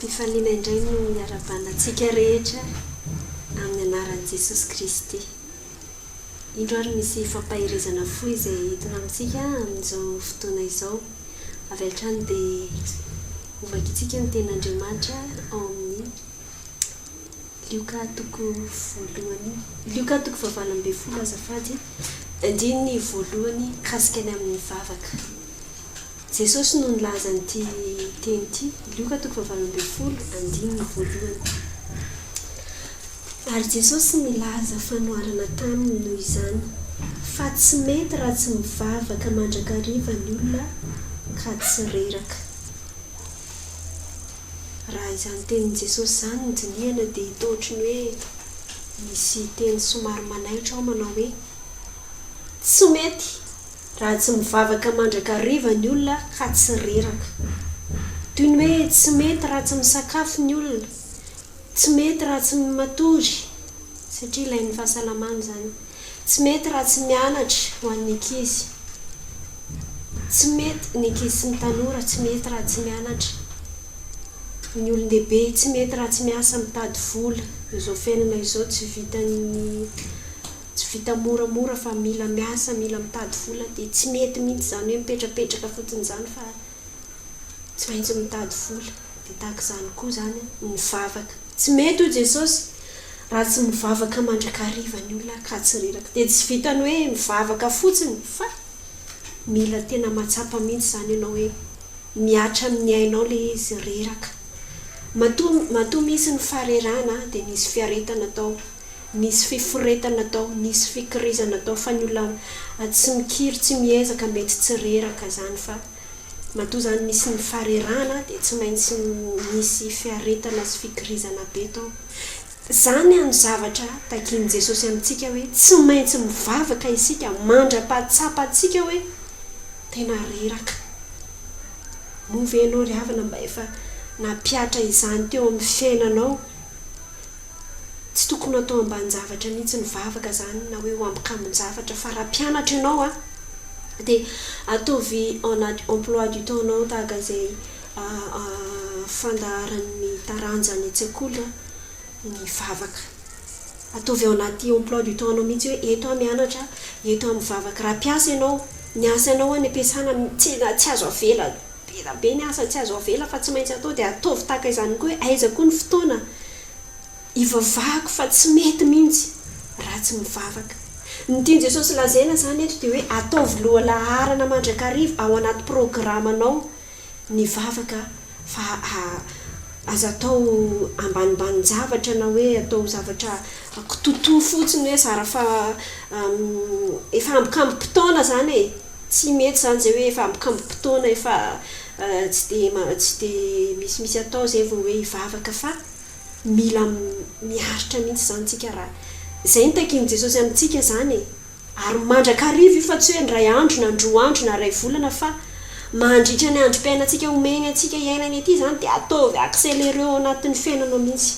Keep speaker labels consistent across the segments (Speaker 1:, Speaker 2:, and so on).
Speaker 1: Fifaliana indray no iarahabana antsika rehetra amin'ny anaran'i Jesosy Kristy. Indro ary misy fampaherezana fohy izay entina amintsika amin'izao fotoana izao. Avy hatrany dia hovakintsika ny tenin'Andriamanitra ao amin'ny Lioka toko voalohany, Lioka toko fahavalo ambin'ny folo azafady, andininy voalohany mikasika ny amin'ny vavaka. Jesosy no nilaza an'ity teny ity, Lioka toko fahavalo ambin'ny folo, andininy voalohany. Ary Jesosy nilaza fanoharana taminy noho izany, fa tsy mety raha tsy mivavaka mandrakariva ny olona ka tsy reraka. Raha izany tenin'i Jesosy izany no dinihana dia hita ohatry ny hoe misy teny somary manaitra ao manao hoe, Tsy mety raha tsy mivavaka mandrakariva ny olona ka tsy reraka. Toy ny hoe tsy mety raha tsy misakafo ny olona, tsy mety raha tsy matory satria ilain'ny fahasalamana izany, tsy mety raha tsy mianatra ho an'ny ankizy, tsy mety, ny ankizy sy ny tanora, tsy mety raha tsy mianatra, ny olon-dehibe tsy mety raha tsy miasa mitady vola, izao fiainana izao tsy vitan'ny. Tsy vita moramora fa mila miasa, mila mitady vola dia tsy mety mihitsy izany hoe mipetrapetraka fotsiny izany fa tsy maintsy mitady vola. Dia tahaka izany koa izany ny vavaka. Tsy mety hoy Jesosy raha tsy mivavaka mandrakariva ny olona ka tsy reraka. Dia tsy vitan'ny hoe mivavaka fotsiny fa mila tena mahatsapa mihitsy izany ianao hoe mihatra amin'ny ainao ilay izy, reraka. Matoa matoa misy ny faharerahana dia nisy fiaretana tao. Nisy fiforetana tao, nisy fikirizana tao fa ny olona tsy mikiry tsy miezaka mety tsy reraka zany fa matoa zany misy ny faharerahana dia tsy maintsy misy fiaretana sy fikirizana be tao. Zany no zavatra takian'i Jesosy amintsika hoe tsy maintsy mivavaka isika mandra-pahatsapantsika hoe tena reraka. Moa ve ianao ry havana mba efa nampihatra izany teo amin'ny fiainanao? Tsy tokony atao ambanin-javatra mihitsy ny vavaka zany na hoe ho ambikambin-javatra fa raha mpianatra ianao a dia ataovy ao anaty emploi du temps nao tahaka izay fandaharan'ny taranja any an-tsekoly ny vavaka. Ataovy ao anaty emploi du temps nao mihitsy hoe eto aho mianatra, eto aho mivavaka. Raha mpiasa ianao, ny asanao any am-piasana tsy tsy azo avela, be dia be ny asa tsy azo avela fa tsy maintsy atao dia ataovy tahaka izany koa hoe aiza koa ny fotoana Ivavahako fa tsy mety mintsy raha tsy mivavaka. Ny tian'i Jesosy lazaina izany eto dia hoe ataovy lohalaharana mandrakariva ao anaty programanao ny vavaka fa aza atao ambanimbanin-javatra na hoe atao zavatra kitotoa fotsiny hoe zara fa efa ambokambom-potoana izany e! Tsy mety izany izay hoe efa ambokambom-potoana efa tsy dia tsy dia misimisy atao izay vao hoe hivavaka fa Mila miaritra mihitsy izany tsika raha izay no takian'i Jesosy amintsika izany e! Ary mandrakariva io fa tsy hoe indray andro na ndroa andro na iray volana fa mandritra ny androm-piainantsika omeny antsika hiainana ety izany dia ataovy accélérer ao anatin'ny fiainanao mihitsy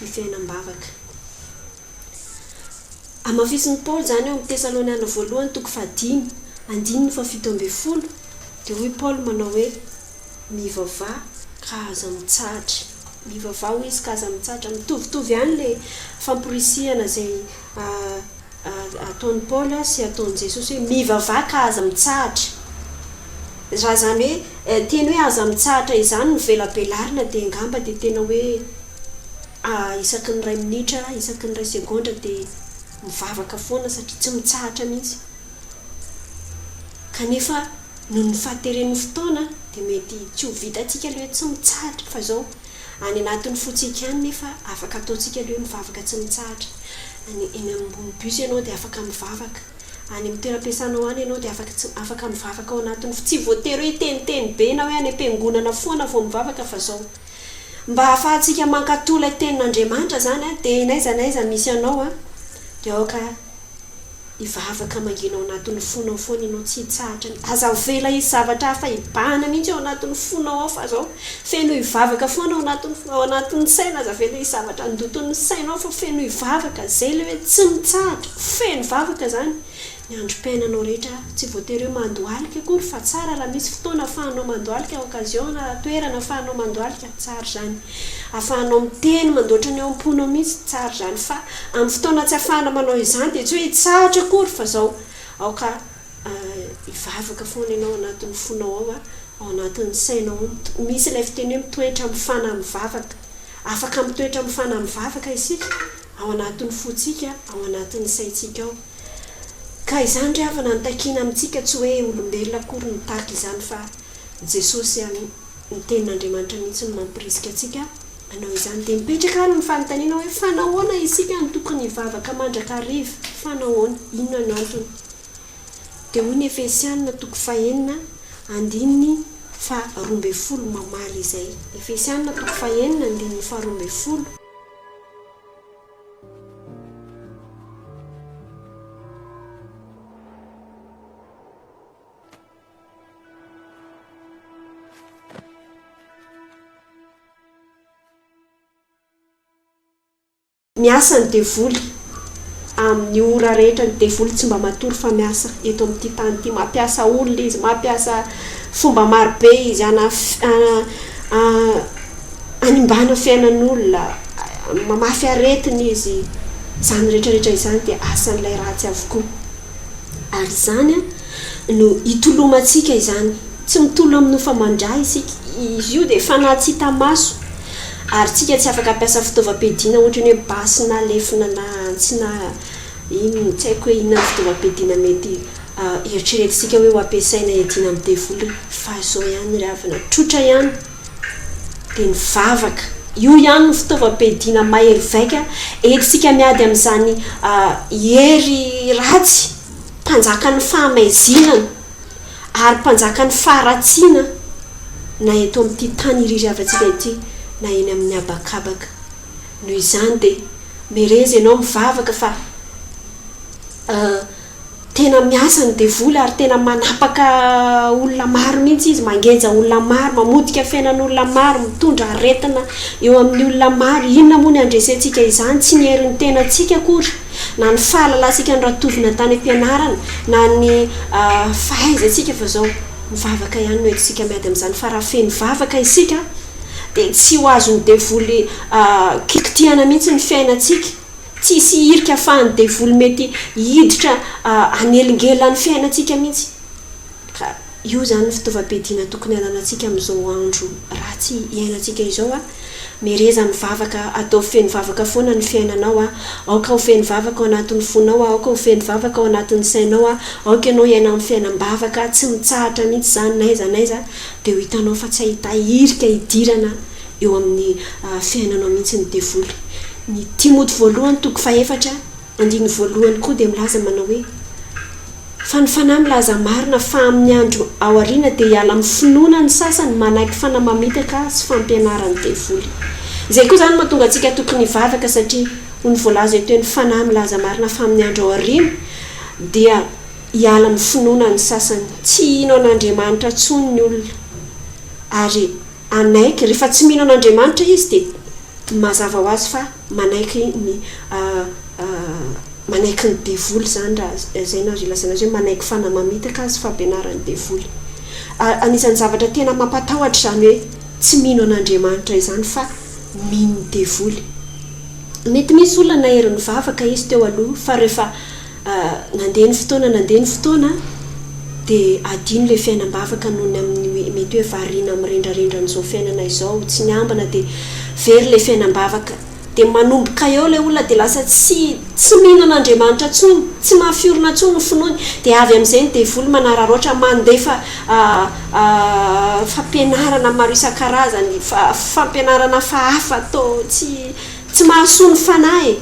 Speaker 1: ny fiainam-bavaka. Hamafisin'i Paoly izany ao amin'ny Tesaloniana voalohany toko fahadimy, andininy fahafito ambin'ny folo, dia hoy Paoly manao hoe, Mivavaha ka aza mitsahatra. Mivavaha hoy izy ka aza mitsahatra. Mitovitovy ihany ilay famporisihana izay ataon'i Paoly sy ataon'i Jesosy hoe mivavaha ka aza mitsahatra. Raha izany hoe teny hoe aza mitsahatra izany no velabelarina dia angamba dia tena hoe isaky ny iray minitra, isaky ny iray segondra dia mivavaka foana satria tsy mitsahatra mihitsy. Kanefa noho ny fahateren'ny fotoana dia mety tsy ho vitantsika ilay hoe tsy mitsahatra fa izao any anatin'ny fontsika any nefa afaka ataontsika ilay hoe mivavaka tsy mitsahatra. Any eny ambony bus ianao dia afaka mivavaka, any amin'ny toeram-piasanao any ianao dia afaka tsy afaka mivavaka ao anatin'ny fo, tsy voatery hoe hiteniteny be na hoe any am-piangonana foana vao mivavaka fa izao. Mba hahafahantsika mankatò ilay tenin'Andriamanitra izany dia n'aiza n'aiza misy anao dia aoka hivavaka mangina ao anatin'ny fonao foana ianao, tsy hitsahatra mihitsy. Aza avela hisy zavatra hafa hibahana mihitsy ao anatin'ny fonao ao fa zao fenoy vavaka foana ao anatin'ny ao anatin'ny saina, aza avela hisy zavatra handoto ny sainao fa fenoy vavaka, zay ilay hoe tsy mitsahatra, feno vavaka izany. Ny androm-piainanao rehetra, tsy voatery hoe mandohalika akory fa tsara raha misy fotoana ahafahanao mandohalika, occasion na toerana ahafahanao mandohalika, tsara izany. Ahafahanao miteny mandoatra ny ao am-ponao mihitsy, tsara izany. Fa amin'ny fotoana tsy ahafahana manao izany dia tsy hoe hitsahatra akory fa izao, aoka hivavaka foana ianao anatin'ny fonao ao, ao anatin'ny sainao ao. Misy ilay fiteny hoe mitoetra amin'ny fanahy mivavaka. Afaka mitoetra amin'ny fanahy mivavaka isika ao anatin'ny fontsika, ao anatin'ny saintsika ao. Ka izany ry havana no takiana amintsika, tsy hoe olombelona akory no mitaky izany fa Jesosy ihany, ny tenin'Andriamanitra mihitsy no mampirisika antsika hanao izany. Dia mipetraka ary ny fanontaniana hoe fa nahoana isika no tokony hivavaka mandrakariva? Fa nahoana? Inona no antony? Dia hoy ny Efesianina toko fahenina andininy faha 12 mamaly izay. Efesianina toko fahenina andininy faha 12. Miasa ny devoly amin'ny ora rehetra, ny devoly tsy mba matory fa miasa eto amin'ity tany ity, mampiasa olona izy, mampiasa fomba marobe izy hanimbana fiainan'olona, mamafy aretina izy, izany rehetra rehetra izany dia asan'ilay ratsy avokoa. Ary izany no itolomantsika izany. Tsy mitolona amin'ny nofo aman-dra isika. Izy io dia fanahy tsy hita maso. Ary tsika tsy afaka hampiasa fitaovam-piadiana ohatra ny hoe basy na lefona na antsy na inona, tsy haiko hoe inona ny fitaovam-piadiana mety eritreretintsika hoe ho ampiasaina hiadiana amin'ny devoly. Fa izao ihany ry havana, trotra ihany dia ny vavaka. Io ihany no fitaovam-piadiana mahery vaika entintsika miady amin'izany hery ratsy, mpanjakan'ny fahamaizinana ary mpanjakan'ny faharatsiana na eto amin'ity tany iririavantsika ity na eny amin'ny habakabaka. Noho izany dia mereza ianao mivavaka fa Tena miasa ny devoly ary tena manapaka olona maro mihitsy izy, mangeja olona maro, mamotika fiainan'olona maro, mitondra aretina eo amin'ny olona maro. Inona moa ny handresentsika izany? Tsy ny herin'ny tenantsika akory, na ny fahalalantsika noratovina tany am-pianarana, na ny fahaizantsika fa izao, mivavaka ihany no entintsika miady amin'izany fa raha feno vavaka isika dia tsy ho azon'ny devoly kitikitihana mihitsy ny fiainantsika. Tsy hisy hirika afahan'ny devoly mety hiditra hanelingelina ny fiainantsika mihitsy. Ka io izany ny fitaovam-piadiana tokony hananantsika amin'izao andro ratsy iainantsika izao. Mereza mivavaka, ataovy feno vavaka foana ny fiainanao. Aoka ho feno vavaka ao anatin'ny fonao, aoka ho feno vavaka ao anatin'ny sainao, aoka ianao hiaina amin'ny fiainam-bavaka tsy mitsahatra mihitsy izany n'aiza n'aiza, dia ho hitanao fa tsy hahita hirika hidirana eo amin'ny fiainanao mihitsy ny devoly. Ny Timoty voalohany toko fahefatra andininy voalohany koa dia milaza manao hoe, Fa ny Fanahy milaza marina fa amin'ny andro aoriana dia hiala amin'ny finoana ny sasany manaiky fanahy mamitaka sy fampianaran'ny devoly. Izay koa izany mahatonga antsika tokony hivavaka satria hoy ny voalaza eto hoe ny Fanahy milaza marina fa amin'ny andro aoriana dia hiala amin'ny finoana ny sasany. Tsy hino an'Andriamanitra intsony ny olona ary hanaiky, rehefa tsy mino an'Andriamanitra izy dia mazava ho azy fa manaiky ny manaiky ny devoly izany raha izay no azo ilazana azy hoe manaiky fanahy mamitaka azy fampianaran'ny devoly. Anisan'ny zavatra tena mampatahotra izany hoe tsy mino an'Andriamanitra izany fa mino ny devoly. Mety misy olona nahery nivavaka izy teo aloha fa rehefa Nandeha ny fotoana, nandeha ny fotoana dia adino ilay fiainam-bavaka noho ny amin'ny mety hoe variana amin'ny rendrarendran'izao fiainana izao, tsy niambina dia very ilay fiainam-bavaka. Dia manomboka eo ilay olona dia lasa tsy tsy mino an'Andriamanitra intsony, tsy mahafiorina intsony ny finoany. Dia avy amin'izay ny devoly manararaotra mandefa fampianarana maro isan-karazany, fampianarana hafahafa toa tsy tsy mahasoa ny fanahy e!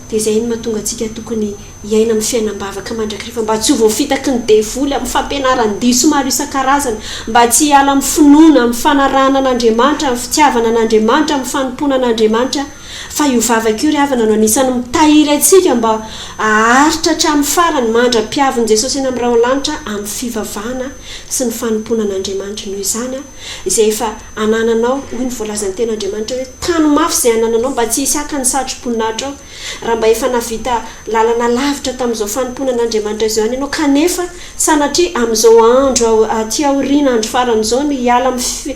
Speaker 1: Dia izay no mahatonga antsika tokony hiaina amin'ny fiainam-bavaka mandrakariva, mba tsy ho voafitaky ny devoly amin'ny fampianaran-diso maro isan-karazany, mba tsy hiala amin'ny finoana, amin'ny fanarahana an'Andriamanitra, amin'ny fitiavana an'Andriamanitra, amin'ny fanompoana an'Andriamanitra. Fa io vavaka io ry havana no anisan'ny mitahiry antsika mba haharitra hatramin'ny farany mandra-piavin'i Jesosy eny amin'ny rahon'ny lanitra amin'ny fivavahana sy ny fanompoana an'Andriamanitra. Noho izany, izay efa anananao, hoy ny voalazan'ny Tenin'Andriamanitra hoe, tano mafy izay anananao mba tsy hisy haka ny satroboninahitra ao. Raha mba efa nahavita lalana lavitra tamin'izao fanompoana an'Andriamanitra izao ihany ianao, kanefa sanatria amin'izao andro aty aoriana, andro farany izao, no hiala amin'ny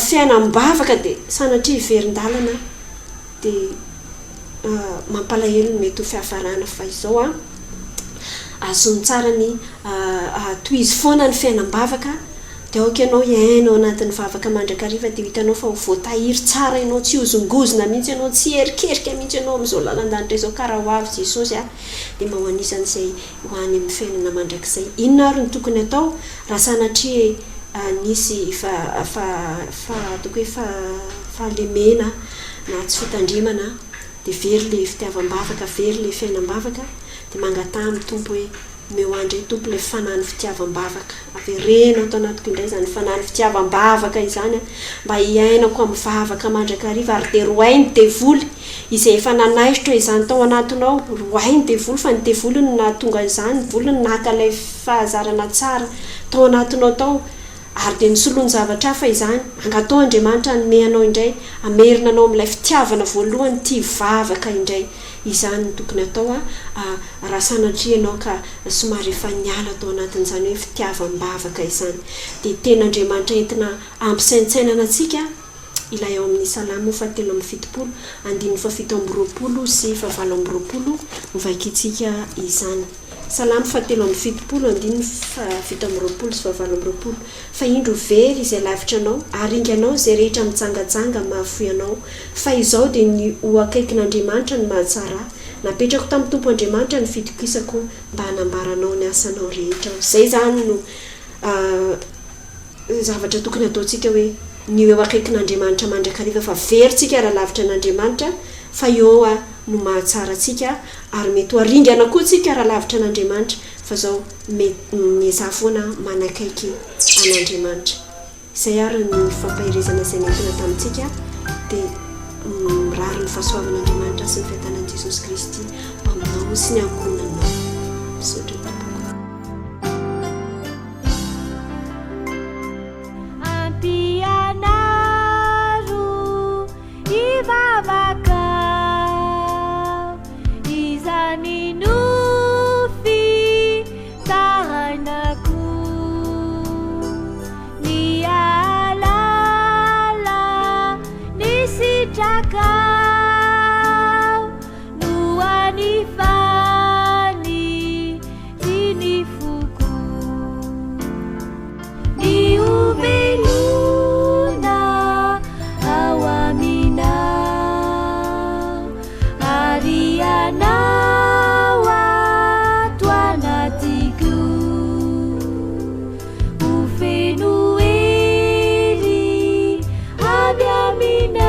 Speaker 1: fiainam-bavaka dia sanatria hiverin-dalana dia mampalahelo ny mety ho fiafarana. Fa izao an, azony tsara ny tohizo foana ny fiainam-bavaka. Dia aoka ianao hiaina ao anatin'ny vavaka mandrakariva dia ho hitanao fa ho voatahiry tsara ianao, tsy hozongozona mihitsy ianao, tsy hierikerika mihitsy ianao amin'izao lalan-danitra izao ka raha ho avy Jesosy a, dia mba ho anisan'izay ho any amin'ny fiainana mandrakizay. Inona ary no tokony hatao raha sanatria nisy fa fa fa ataoko hoe fa fahalemena na tsy fitandremana dia very ilay fitiavam-bavaka, very ilay fiainam-bavaka, dia mangataha amin'ny Tompo hoe Omeo ahy indray Tompo ilay fanahin'ny fitiavam-bavaka. Avereno ato anatiko indray izany fanahin'ny fitiavam-bavaka izany mba hiainako amin'ny vavaka mandrakariva ary dia roahy ny devoly izay efa nanaisotra izany tao anatinao. Roahy ny devoly fa ny devoly no nahatonga izany, ny devoly no naka ilay fahazarana tsara tao anatinao tao ary dia nosoloany zavatra hafa izany. Angataho Andriamanitra hanome anao indray, hamerina anao amin'ilay fitiavana voalohany tia vavaka indray. Izany no tokony atao raha sanatria ianao ka somary efa niala tao anatin'izany hoe fitiavam-bavaka izany. Dia tenin'Andriamanitra entina hampisaintsainana antsika ilay ao amin'ny Salamo fahatelo amby fitopolo, andininy fahafito amby roapolo sy fahavalo amby roapolo no vakintsika izany. Salamo fahatelo amby fitopolo, andininy fahafito amby roapolo sy fahavalo amby roapolo, Fa indro very izay lavitra anao, ary ringanao izay rehetra mijangajanga mahafoy anao. Fa izao dia ny ho akaikin'Andriamanitra no mahatsara ahy. Napetrako tamin'ny Tompo Andriamanitra ny fitokisako mba hanambaranao ny asanao rehetra aho. Izay izany no zavatra tokony hataontsika hoe ny ho eo akaikin'Andriamanitra mandrakariva fa very tsika raha lavitra an'Andriamanitra fa eo no mahatsara antsika ary mety ho aringana koa tsika raha lavitra an'Andriamanitra fa zao miezaha foana manakaiky an'Andriamanitra. Izay ary ny fampaherezana izay nentina tamintsika dia mirary ny fahasoavan'Andriamanitra sy ny fiadanan'i Jesosy Kristy ho aminao sy ny ankohonanao. Misaotra tompoko.
Speaker 2: Ampianaro hivavaka izany nofy tarainako ny ahalala ny sitrakao no anifany ny foko. Ny ho velona ao aminao, ary ianao ato anatiko. Ho feno hery avy aminao.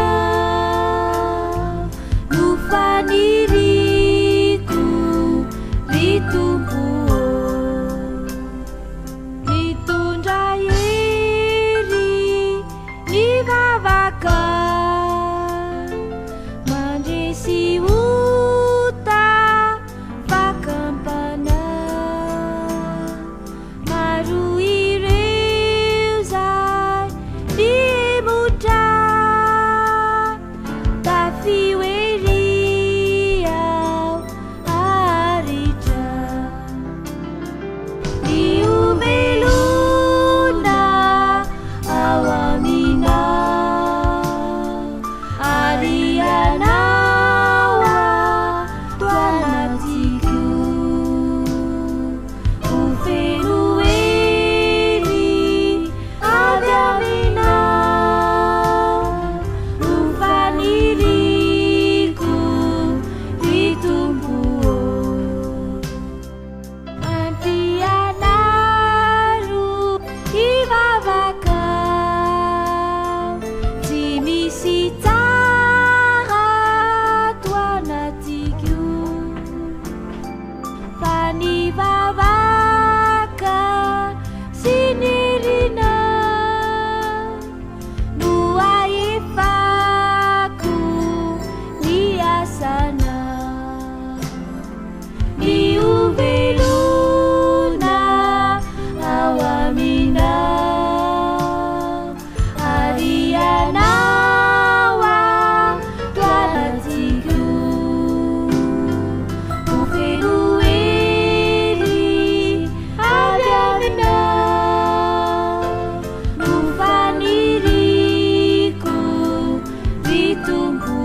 Speaker 2: Tompo.